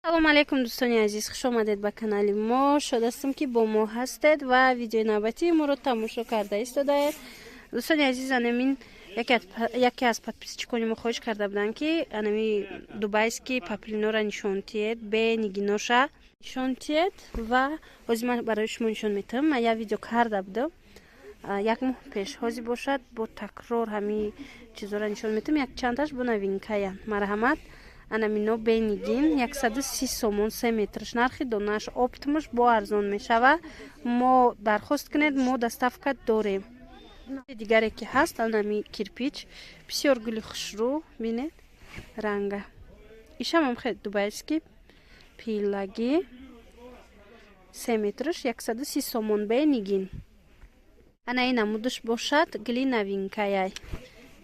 Салому алейкум, дӯстони азиз, хуш омадед ба канали мо. Шод ҳастам, ки бо мо ҳастед ва видеои навбатии моро тамошо карда истодаед. Дӯстони азиз, анамин яке аз подписчикони мо хоҳиш карда буданд, ки анами дубайский поплинора нишон тиед, бе нигиноша нишон тиед, ва ҳозир ман барои шумо нишон метавам. Ман як видео карда будам як моҳ пеш, ҳозир бошад, бо такрор ҳами чизора нишон метавам, як чандаш бо новинкая. Марҳамат, анамино бенигин 130 сомон 3 метрш нархи донааш, оптом аш бо арзон мешава. Мо дархост кунед, мо доставка дорем. Дигаре ки ҳаст, анами кирпич, бисёр гули хушрӯ, бинед ранга. Ишамам хе дубайский пилагӣ, 3 метрш 130 сомон бенигин. Ана ин намудаш бошад, гули новинкаяй,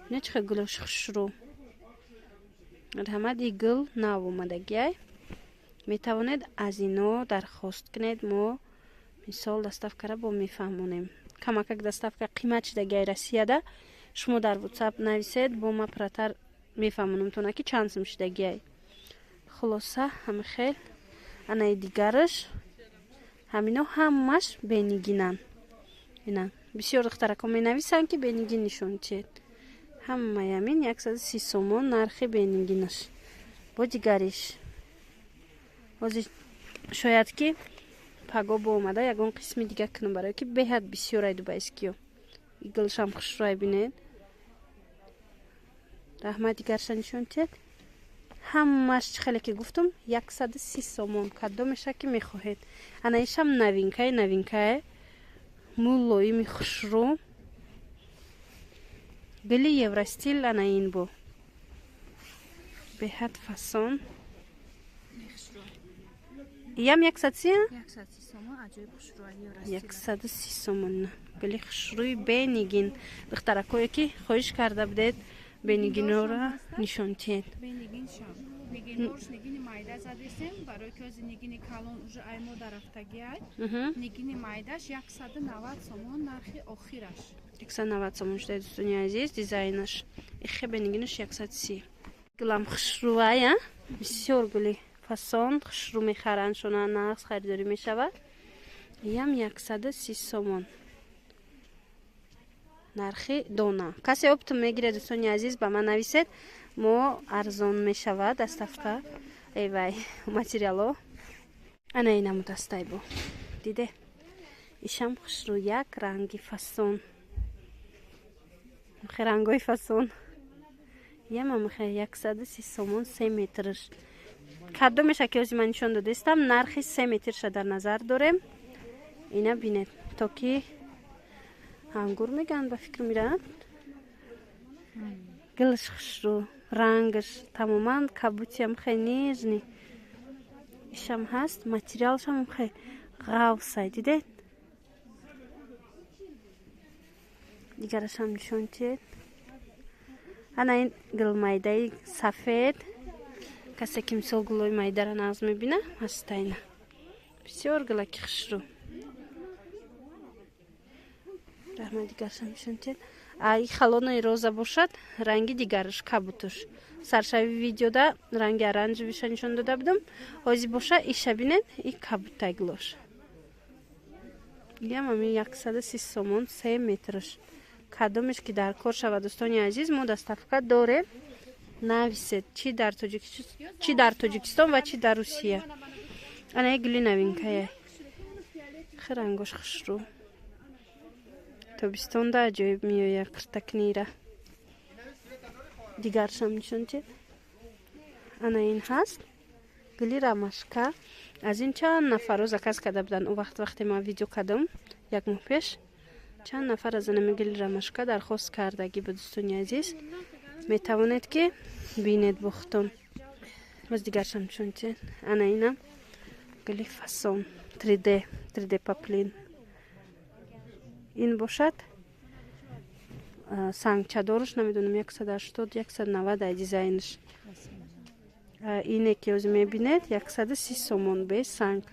бинед, чӣ хел гулаш хушрӯ. Марҳамат, и гул нав омадагиай, метавонед аз ино дархост кунед. Мо мисол доставкара бо мефаҳмонем. Камакак доставка қимат шидагиай Россияда. Шумо дар WhatsApp нависед, бо ма пурратар мефаҳмонамтона, ки чанд сум шидагиай. Хулоса, ҳами хел. Анаи дигараш, ҳамино ҳамаш бенигинанд. Ина бисёр духтарако менависанд, ки бенигин нишон чиед. Ҳамаи ҳамин 130 сомон нархи бенигинаш. Бо дигариш ҳозир шояд ки паго бо омада ягон қисми дига кунам, барое ки беҳад бисёрай дубайскиё. Гулшам хушрӯай, бинед. Раҳмат, дигарша нишон тиҳед. Ҳамаш, чӣ хеле ки гуфтум, 130 сомон. Кадомеша ки мехоҳед. Ана ишам новинкаи новинкае, мулоими хушрӯ, гули евростиль. Ана ин бо беҳад фасон. Ям 130? 130 сомон, гули хушрӯи бенигин. Духтаракое ки хоҳиш карда будед, бенигинора нишон тиҳед. Нигини майда задесем, барои ки ози нигини калон уже аймо дарафтагиай. Нигини майдаш 190 сомон нархи охираш. 190 сомон шуда, дӯстони азиз, дизайнаш. Ихе бенигинаш 130. Гулам хушрӯай, а бисёр гули фасон, хушрӯ, мехаранд шона, нағз харидорӣ мешавад. Ям 130 сомон нархи дона. Касе оптом мегирад, дӯстони азиз, ба ман нависед, мо арзон мешавад доставка. Эвай, материало ана инамуд астай, бо диде, ишам хушрӯ, як ранги фасон, рангои фасон. Ямамхе 130 сомон 3 метрш. Кадомеша ки ози ман нишон додистам, нархи 3 метрша дар назар дорем. Ина бинед, то ки ангур мегӯянд, ба фикр мирад. Гулш хушрӯ, рангаш тамоман кабутиам хе нежный. Ишам ҳаст, материалшам хе ғавсай, дидед. Дигарашам нишон тиед. Ана ин гулмайдаи сафед, касе ки мисол гулои майдара нағз мебина, ҳастайна, бисёр гулаки хушрӯ. Раҳмат, дигарашам нишон тиед. И халонаи роза бошад, ранги дигараш, кабутуш. Саршави видеода ранги оранжевиша нишон дода будам, ҳозир боша иша бинед, и кабутай гулош. Ям ами 130 сомон 3 метрш. Кадомеш ки дар кор шавад, дӯстони азиз, мо доставка дорем, нависед, чӣ дар Тоҷикистон ва чӣ дар Русия. Ана як гули новинкая, хе рангош хушрӯ, тобистонда аҷоиб меояд қиртакнира. Дигаршам нишон чед. Ана ин ҳаст гули ромашка. Аз ин чанд нафарро заказ карда буданд. О вақт, вақте ман видео кардам як моҳ пеш, чанд нафар аз анами гули ромашка дархост кардагӣ ба дӯстони азиз, метавонед ки бинед бохтон. Боз дигаршам нишон чед. Ана инам гули фасон, 3D, 3D поплин. Ин бошад сангчадораш, намедонам, 180, 190 ай дизайнаш. Ине ки ҳозир мебинед, 130 сомон бе санг.